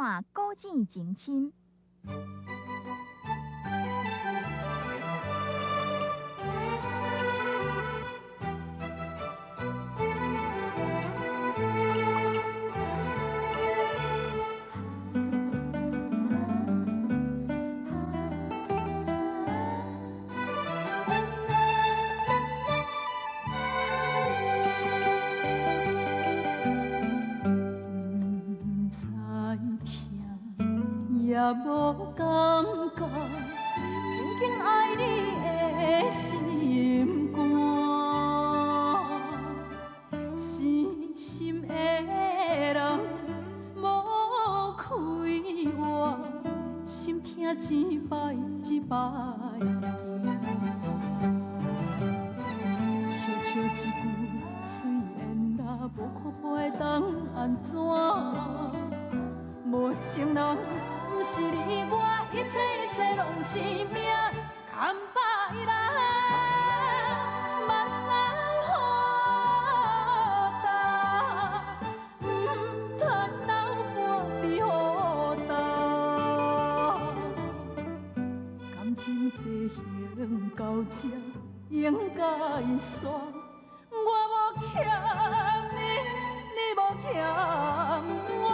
看《古井情深》。也無感覺，真經愛你的心肝，死心的人無開活，心疼一擺一擺行，笑笑一句雖然啦，無看破會當按怎，無情人。毋是你我，一切一切攏是命，空白來，目屎雨焦，毋通流半滴雨焦。感情这行到这应该煞，我無欠你，你無欠我。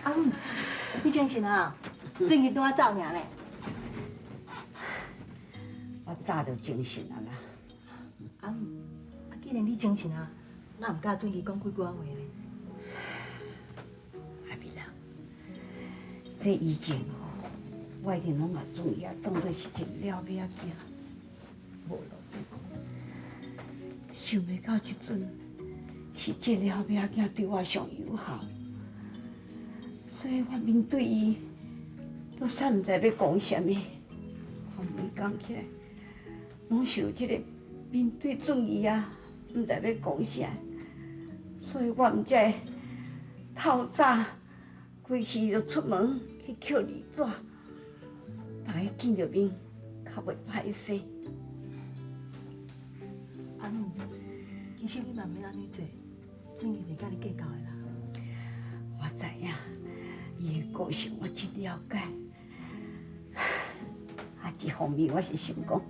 阿母，你精神啊？最近拄仔走爾咧。我早就精神啊啦。阿母，啊，既然你精神啊，哪毋佮准伊講幾句仔話咧？阿美啦，這以前吼，我一定攏把准伊啊當做是一个了尾仔囝，無路講。想袂到這陣是這了尾仔囝對我上友好。所以我面對伊，都煞毋知欲講啥物。我每講起來，攏是有這個面對准伊啊，毋知欲講啥。所以我毋才會透早規氣就出門去抾字紙，逐家見著面較袂歹勢。阿母，其實你嘛毋免按呢做，准伊袂佮你計較的啦。我知影。伊的個性我真了解，啊，這方面我是想講，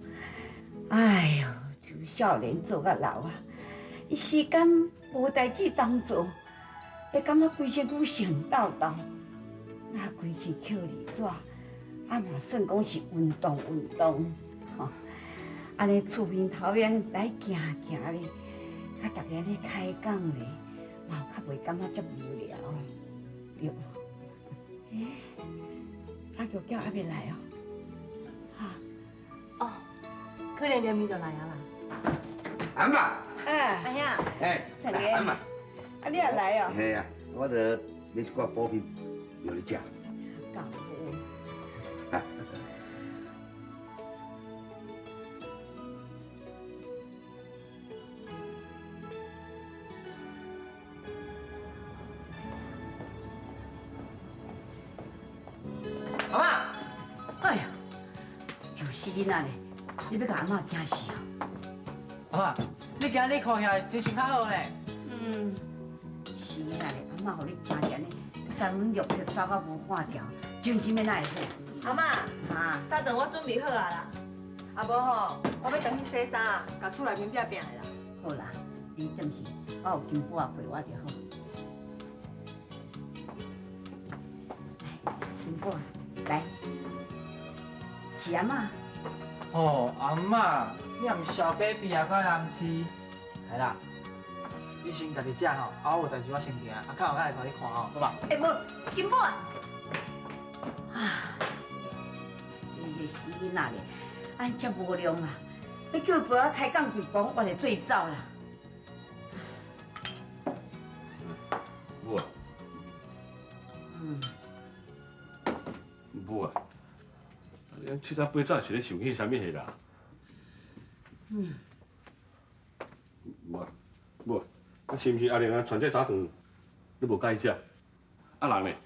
哎喲，從少年做到老啊，伊時間無代誌通做，會感覺規身軀神抖抖，啊，規氣抾字紙，啊嘛算講是運動運動，吼，按呢厝邊頭邊來行行咧，佮逐家咧開講咧，嘛較袂感覺遮無聊，對無？欸，阿玉嬌還袂來哦，哈？哦，可能連面就來啊啦。阿媽，哎，阿兄，哎，阿媽，啊你也來哦？嘿啊，我著買一寡補品留你食。夠好。阿嬤，哎呀，又死囡仔咧！你欲共阿嬤驚死哦！阿嬤，你今日看起來精神較好呢。嗯，是啦，阿嬤予你驚成按呢，三魂六魄走到無半條，精神欲哪會好？阿嬤，哈，早頓我準備好啊啦，啊無吼，我欲轉去洗衫，共厝內面拚拚的啦。好啦，你轉去，我有金寶仔陪我就好。來，金寶，來，是阿嬤。哦，阿嬤，你也毋是小 baby 啊，閣人飼。來啦，你先家己食吼，啊，我有代誌我先行，啊，較後仔會陪你看吼，好吧？欸，無，金寶。啊，這個死囡仔咧，按遮無量啊！欲叫伊陪我開講就講，我就做走啦。母啊。母啊，你七早八早是咧想起啥物货啦？母啊，母啊，是毋是阿玲啊？傳這早頓你無佮意食？啊人呢？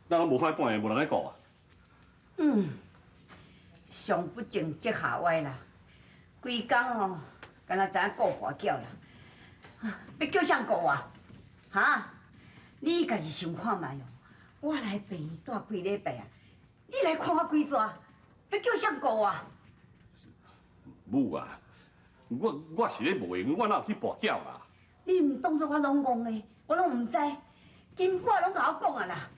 咱攏無看半暝，無人來顧啊？嗯，上不正則下歪啦。規工吼，敢若知影顧跋筊啦。欲叫啥顾啊？哈？你家己想看覓哦？我來病院蹛幾禮拜啊，你來看我幾逝？欲叫啥顧啊？母啊，我是咧無閒，我哪有去跋筊啦？你毋當作我攏戇的，我攏毋知，金寶攏共我講啊啦。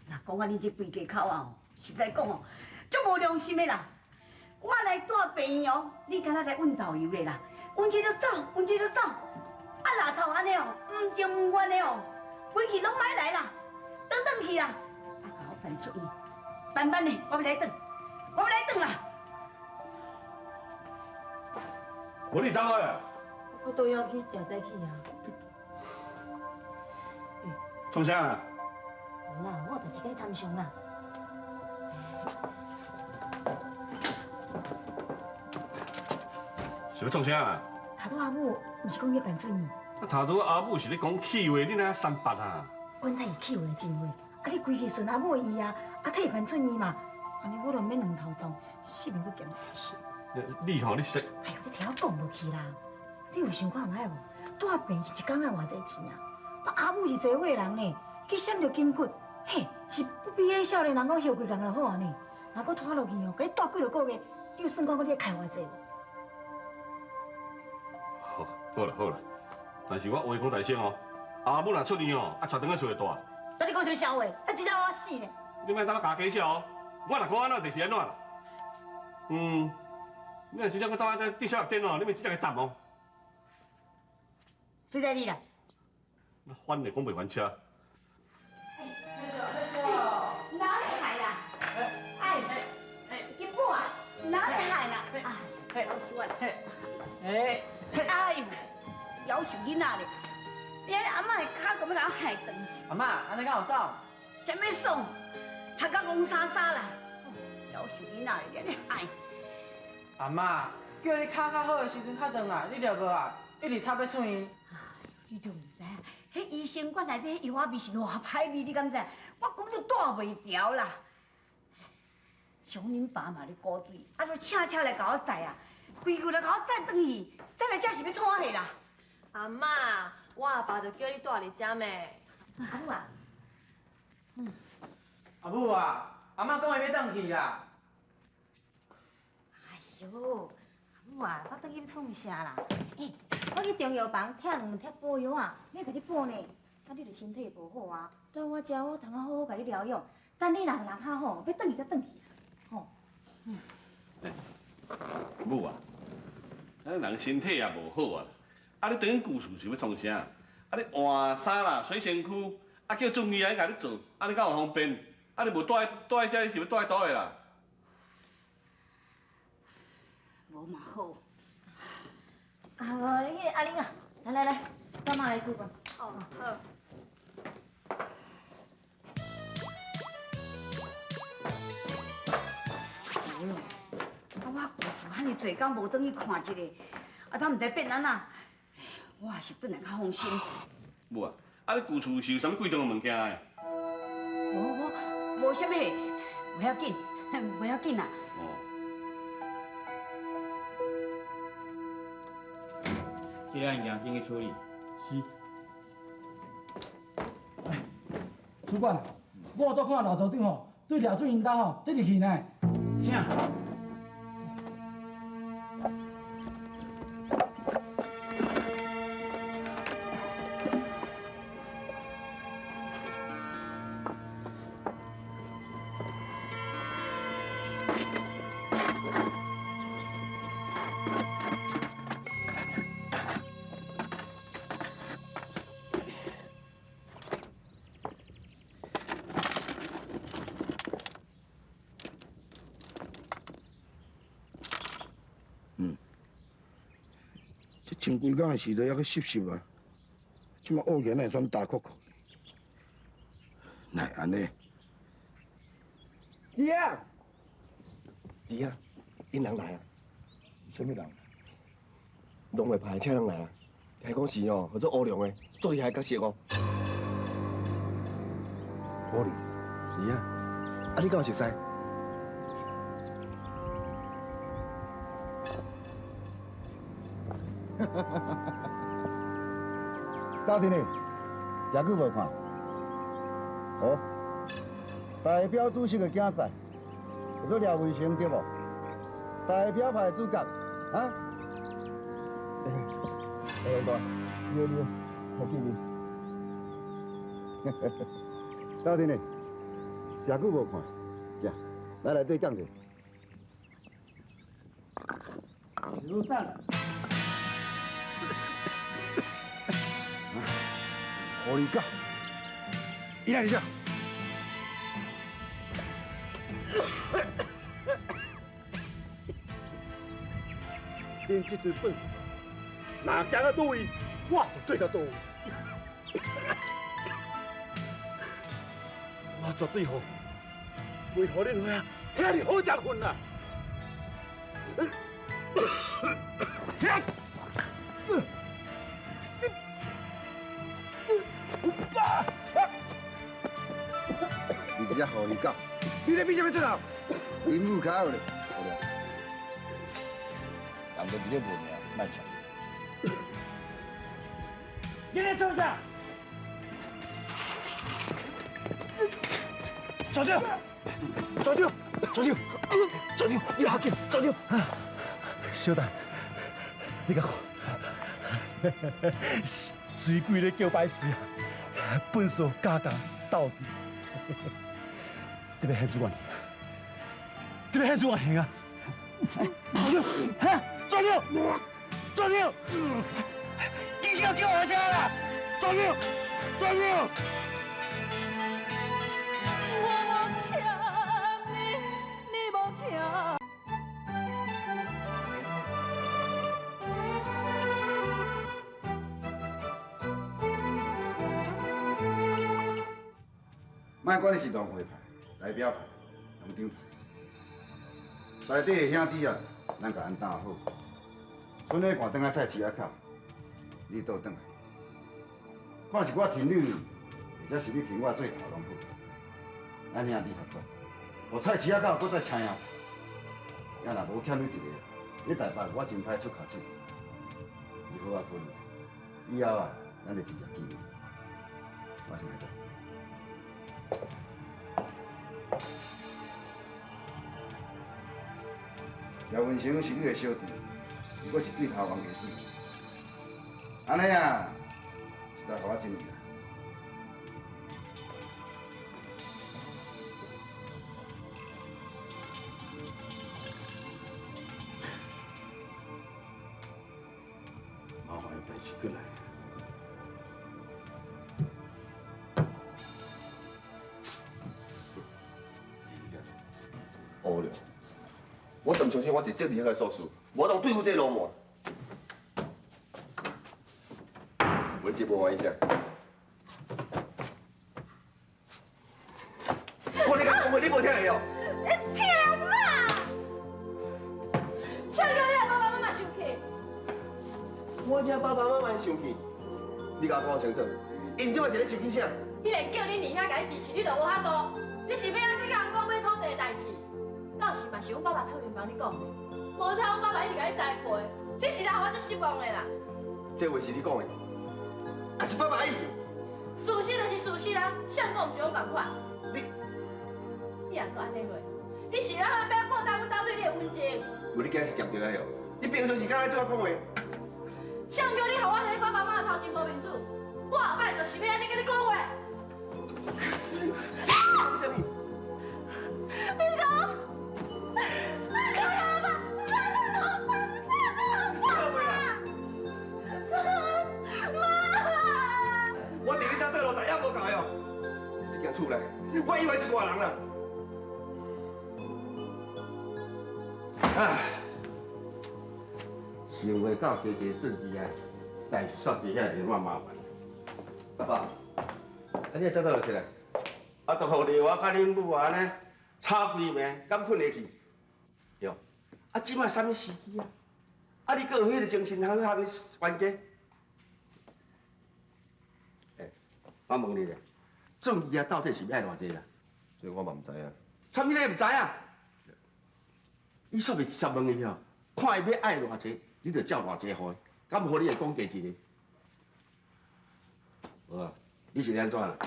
若講啊，恁這規家口啊，實在講哦，足無良心的啦！我來蹛病院哦，你敢若來阮豆油的啦，阮這就走，阮這就走，啊若臭按呢哦，毋情毋願的哦，規氣攏莫來啦，轉轉去啦，啊，共我辦出院，慢慢的，我欲來轉，我欲來轉啦。無你走開啊！我都要去食早起啊。創啥啊？無啦，我有代誌共你參詳啦。是欲創啥啊？頭拄阿母毋是講欲辦出院？啊，頭拄阿母是咧講氣話，你哪三八啊？管他伊氣話真話，啊你規氣順阿母的意啊，啊替伊辦出院嘛，按呢我就毋免兩頭撞，性命閣兼洗死。你吼，你說。哎呦，你聽我講落去啦，你有想看覓無？蹛病院一工愛偌濟錢啊？啊阿母是濟歲人呢，去閃著筋骨，嘿，是不比彼少年人講休幾工就好啊呢。若閣拖落去哦，共你蹛幾落個月，你有算看過你會開偌濟無？好，好啦好啦，但是我話講大聲哦，阿母若出院哦，啊，帶轉來厝內蹛。啊，你講啥物笑話？啊，真正我死呢！你莫當我加計較哦，我若講按怎就是按怎啦。嗯，你若真正閣走來這小學電哦，你咪真正去站哦。隨在你啦。那反的講袂翻車。哪裡害啦？哎哎，金寶啊，哪裡害啦？哎，老師啊，哎，哎呦，夭壽囡仔咧，你阿嬤的跤閣欲共我害斷。阿嬤，按呢敢有爽？啥物爽？讀甲戇沙沙啦！夭壽囡仔咧，你按呢害。阿嬤，叫你跤較好的時陣較轉來，你著無啊？一直插欲出院。你就毋知影，彼醫生館內底藥仔味是偌歹味，你敢知？我根本就蹛袂牢啦。像恁爸嘛咧古錐，啊，就請車來共我載啊，規氣來共我載轉去，載來遮是欲創啥啦？阿嬤，我阿爸就叫你蹛佇遮咩？阿母啊，阿母啊，阿嬤講伊欲轉去啦。哎喲，阿母啊，我轉去欲創啥啦？欸，我去中藥房拆兩帖補藥啊，欲共你補呢。啊，你著身體無好啊，蹛我遮我通好好共你療養。等你若人較好，欲轉去才轉去啦，吼。欸，母啊，啊人身體也無好啊，啊你轉去舊厝是欲創啥？啊你換衫啦，洗身軀，啊叫中醫來共你做，啊你敢有方便？啊你無蹛蹛佇遮，你是欲蹛佇佗的啦？無嘛好。啊，無你彼個阿玲啊，來來來，跟媽來煮飯。哦，好。啊，我舊厝遐爾濟工無轉去看一下，啊，都毋知變按怎，我也是轉來較放心。母啊，啊你舊厝是有啥物貴重的物件的？無無無啥物，無要緊，無要緊啦。哦。這個案件緊去處理。是。主管，我拄看老組長吼，對廖主任家吼，這入去呢。請。這前幾工的時陣猶閣濕濕啊，這馬烏起來哪會轉焦硞硞？哪會按呢？二仔，二仔，𪜶人來啊！啥物人？農會派請人來啊！聽講是哦，號做烏龍的，足厲害角色哦。烏龍，二仔，啊你敢有熟似？哈哈哈哈哈！到底呢？誠久無看，哦，代表主席的競賽，叫做廖文成對無？代表派主角，啊？欸，大，你好你好，蔡見面。到底呢？誠久無看，行，來內底講者。稍等。狐狸狗，伊来伫遮。恁这堆笨鼠，若行到佗位，我就对到佗位。我绝对吼，袂予恁伙仔遐尔好食糞啦！你这只狐狸狗，你咧比啥物出头？恁母较后咧。人都伫咧问尔，莫吵。你咧创啥？组长，组长，组长，组长，你较紧，组长。小等，你甲看，水鬼咧叫歹势啊，笨手加加斗阵，特别现主管，特别现主管行啊！组长，哈，组长，组长，紧叫救护车啦！组长，组长。我无欠你，你无欠。莫管你是农会派、代表派、农场派，在地的兄弟啊，咱共𪜶担好。剩咧赶转来菜市仔口，你倒转来，看是我挺你，或者是你挺我做头拢好。咱兄弟合作，予菜市仔口阁再请赢。也若无欠你一个，你台北我真歹出口手。你好好考虑，以后啊，咱就真正见面。我先来走。廖文成是你的小弟，伊阁是对头王家子，按呢啊，实在予我真意啦。麻烦的代志阁来。乌龙，我怎相信我是政治遐个硕士，无当对付这个流氓。我这无欢喜啥？我你讲讲话，你无听会哦？听啦！谁叫你爸爸妈妈生气？我听爸爸妈妈生气，你共我讲清楚，𪜶这摆是咧生气啥？彼个叫恁二兄共你支持，你就无法度。你是欲按怎去共人讲买土地的代志？到时嘛是阮爸爸出面帮你讲的，无彩阮爸爸一直共你栽培，你实在予我足失望的啦。这话是你讲的，还是爸爸的意思？事实就是事实啊，谁讲毋是拢仝款？你，你也阁按呢落，你是欲报答阮兜对你的恩情？无你今日是食著的哦，你平常时敢爱对我讲话？谁叫你予我伫你爸爸妈妈头前无面子？我后摆就是欲按呢佮你讲话。啥物？你讲，你讲呀爸，妈！我伫你兜做奴才也无共的哦，这间厝内，我以为是外人啦。唉，想袂到加一个政治啊，代志煞伫遐尔麻烦。爸爸，啊你会早早就起来？啊，就予你我佮恁母按呢吵规暝，敢睏会去？对。啊，这摆啥物时机啊？啊，你阁有彼个精神通去和伊冤家？欸，我问你咧，郑义啊，到底是欲爱偌济啦？这我嘛毋知影。啥物你毋知影？你煞袂直接问伊哦，看伊欲爱偌济，你就照偌济予伊，敢予你会讲价一个？无啊，你是按怎啦？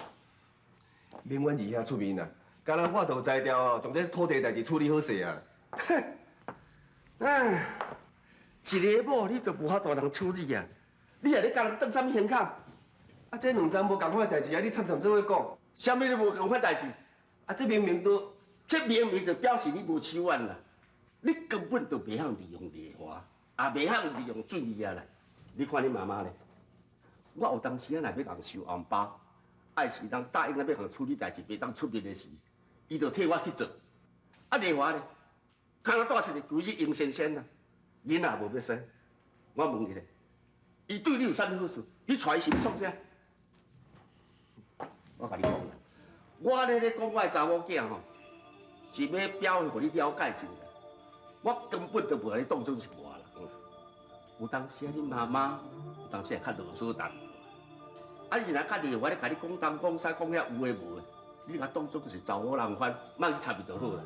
免阮二兄出面啦，敢若我就才调哦，将这土地代志处理好势啊。哎，一个某你都无法度通处理啊！你啊咧共人当啥物胸口？啊，这两桩无仝款的代志啊，你掺掺做伙讲，啥物都无仝款代志？啊，这明明都，这明明就表示你无手腕啦！你根本就袂晓利用丽华，也袂晓利用水儿啊啦！你看你妈妈咧，我有当时啊，若欲共收红包，爱是人答应咱欲共处理代志，袂当出面的时，伊就替我去做。啊，丽华咧，敢若带出去规日闲仙仙啊，囡仔无欲生。我问你咧，伊对你有啥物好处？你娶伊是欲创啥？我共你讲啦，我咧讲我的查某囝吼，是欲表现予你了解一下。我根本就无共你当做是外人。有当时啊，你妈妈有当时会较啰嗦淡薄。啊，伊若较丽华咧，共你讲东讲西，讲遐有的无的，你共当做是查某人番，莫去插伊就好啦。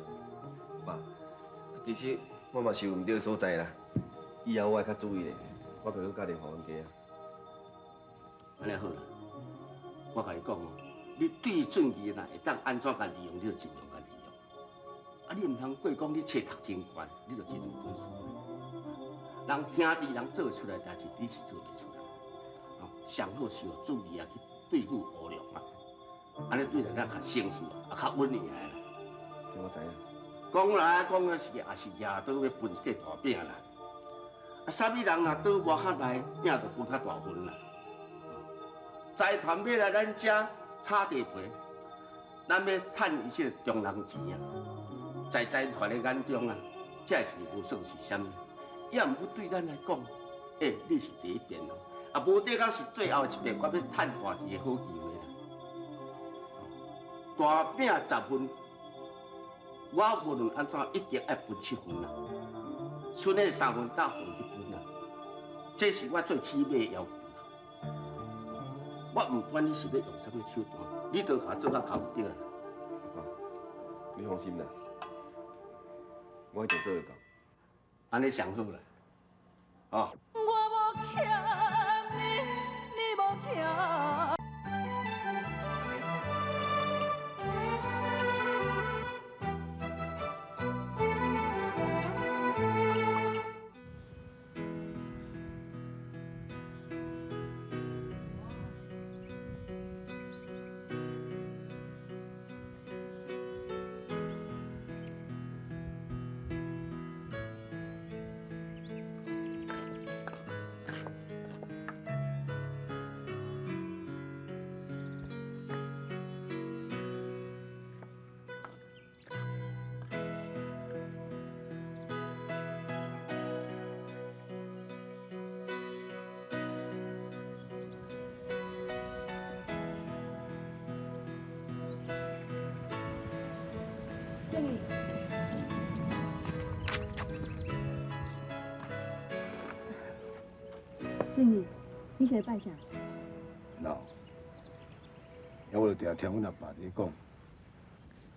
爸，其实我嘛是有毋对的所在啦，以后我会较注意的，我袂阁佮丽华冤家啊。按呢好啦，我共你讲哦，你对准伊若会当按怎共利用，你就尽量共利用。啊，你毋通过讲你册读真悬，你就真有本事。人兄弟人做出来代志，你是做袂出来。哦，上好是予注意啊去对付乌龙啊，按呢对咱较成熟，也较稳赢的啦。这我知影。讲来讲去是也是举刀欲分这大饼啦。啊，啥物人若刀无较内，饼就分较大份啦。财团欲来咱遮炒地皮，咱欲趁伊这个中人钱啊，在财团的眼中啊，这是无算是啥物。也毋过对咱来讲，欸，你是第一遍哦，啊，无得讲是最后一遍，我欲趁大钱的好机会啦。大饼十份，我无论按怎一定爱分七份啦，剩的三份搭份去分啦，这是我最起码的要求。我毋管你是欲用啥物手段，你都共做到头对啦。爸，你放心啦，我一定做会到。按呢上好啦，哦。我无欠你，你无欠。俊义，你是咧拜啥？喏，我就定听阮阿爸伫咧讲，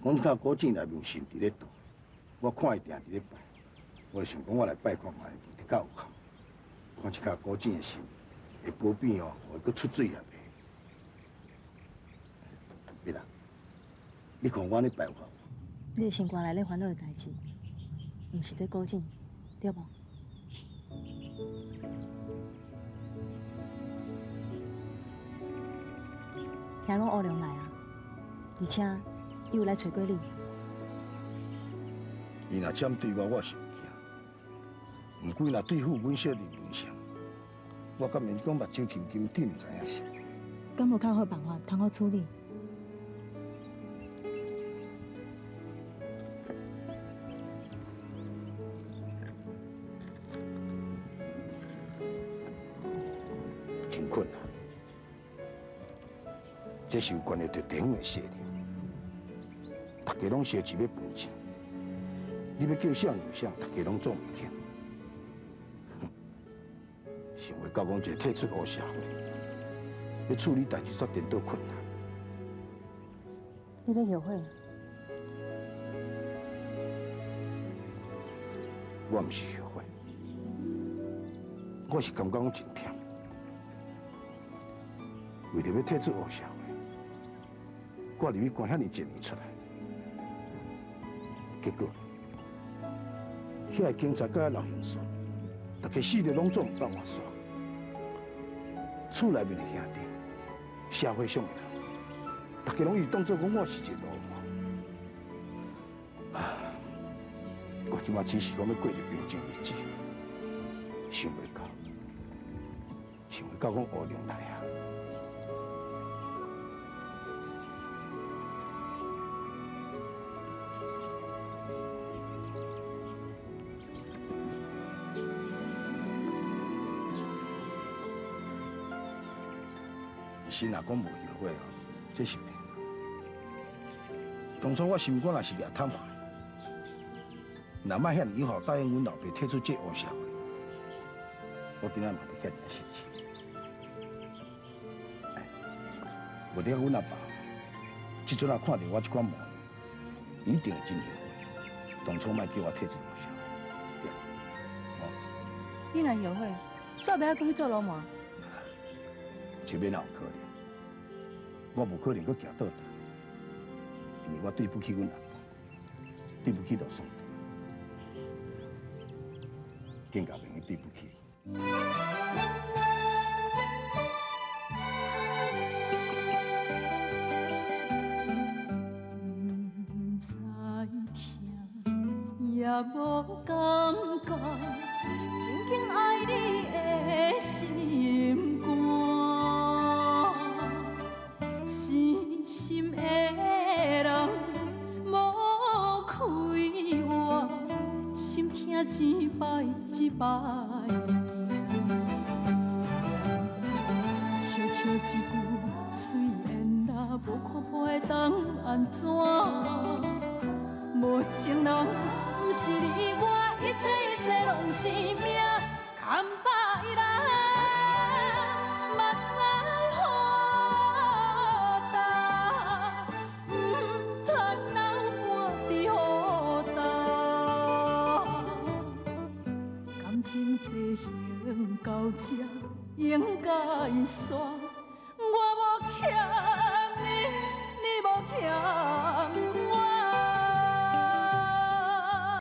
讲这口古井内面有神伫咧动，我看伊定伫咧拜，我就想讲我来拜看觅，的较有效。看这口古井的神会保庇哦，予伊阁出水也袂。蜜啦，你看我按呢拜有效无？你的心肝内咧烦恼的代志，毋是这古井，对无？听讲乌龙来啊，而且伊有来揣过你。伊若这对我，我是会惊。毋过若对付阮小弟文祥，我敢免讲目睭金金，你毋知影是？敢无较好办法通好处理？真困难。这是有关系到地方的势力，大家拢相持欲分钱，你欲叫啥让啥，大家拢总袂肯。哼，想袂到讲一个退出乌社会，欲处理代志煞颠倒困难。你咧后悔？我毋是后悔，我是感觉讲真忝。為著欲退出黑社會，我入去關遐爾一年出來，結果遐个警察佮遐老刑事，大家死咧攏總毋放我煞。厝內面的兄弟、社會上的人，大家攏伊當作講我是一個流氓。我這馬只是講欲過一平靜日子，想袂到，想袂到講烏龍來啊！其實若講無後悔哦，這是騙。當初我心肝也是掠坦壞，若莫遐爾有效答應阮老爸退出這黑社會，我今仔嘛袂遐爾失志。無得阮阿爸，這陣仔看著我這款模樣，一定會真後悔。當初莫叫我退出黑社會，對無？哦。你若後悔，煞袂愛閣去做流氓？這欲哪有可能？我無可能閣行倒轉，因為我對不起阮阿爸，對不起羅松德，更加袂用對不起你。毋知疼，也無感覺，真緊愛你的心肝。死心的人無開活，心疼一擺一擺記。笑笑一句随缘啦，無看破會當按怎？無情人，毋是你我，一切一切攏是命，牽把伊來。到這應該煞，我無欠你，你無欠